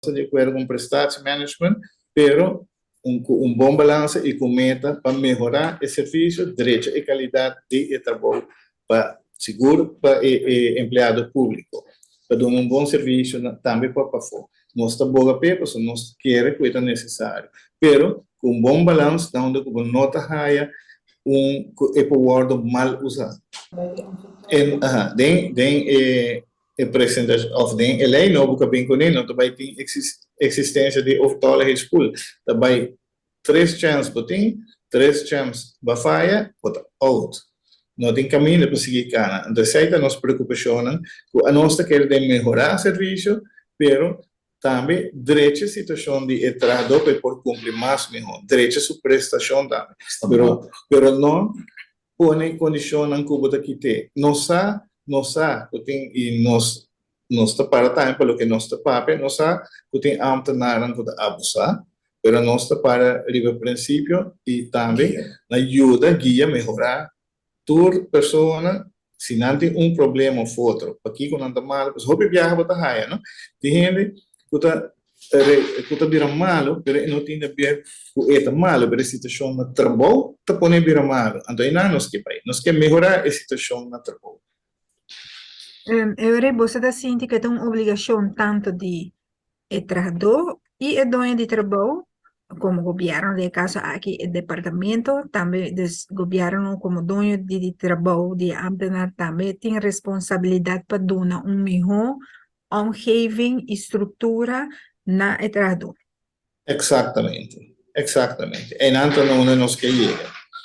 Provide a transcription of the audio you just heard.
Ta di akuerdo ku un prestatiemanagement, pero un ku un bon balansa i ku meta pa mehorá e servisio, drecha e kalidat di e trabou pa sigur pa e e empleado públiko, pa duna un bon servisio na tambe pa pafó. Nos ta boga p'e pasobra nos kere ku e ta nesesario, pero ku un bon balans na unda ku bo no ta haya un ku e por wòrdu mal usá. En, aha, den den e E presentacion of den e ley nobo cu a bin cune no ta bay tin existencia di overtolligheidspool. Ta bay tres chance bo tin, tres chance bo a faya, bo ta out. No tin caminda pa sigui cana. Anto esey ta nos preocupacionnan cu anos ta kere den mehora servicio, pero tambe drecha e situacion di e trahador pa e por cumpli mas miho, drecha su prestacion tambe. Pero pero no Pone kondishonnan ku bo ta kit'é. Nos sa, nos sa ku tin i nos nos ta para tambe pa loke nos ta papia, nos sa ku tin ámtenarnan ku ta abusá, pero nos ta para riba prinsipio i tambe na yuda guia mehorá tur persona si nan tin un problema òf otro, pakiko nan ta malu, pasobra hopi biaha bo ta haya, no, tin hende ku ta ku ta bira malu, pero e no tin de ber ku e ta malu, pero e situashon na trabou ta pone e bira malu. Anto einan nos ke bai. Nos ke mehorá e situashon na trabou. E ora boso ta sinti ku e ta un obligashon tantu di e trahadó i e doño di trabou, komo gobièrnu den e kaso aki e departamento, tambe dus gobièrnu komo doño di trabou di e ámtenar tambe tin responsabilidat pa duna un mihó omgeving i struktura na e trahadó. Eksaktamente, eksaktamente. Einan ta na unda nos ke yega.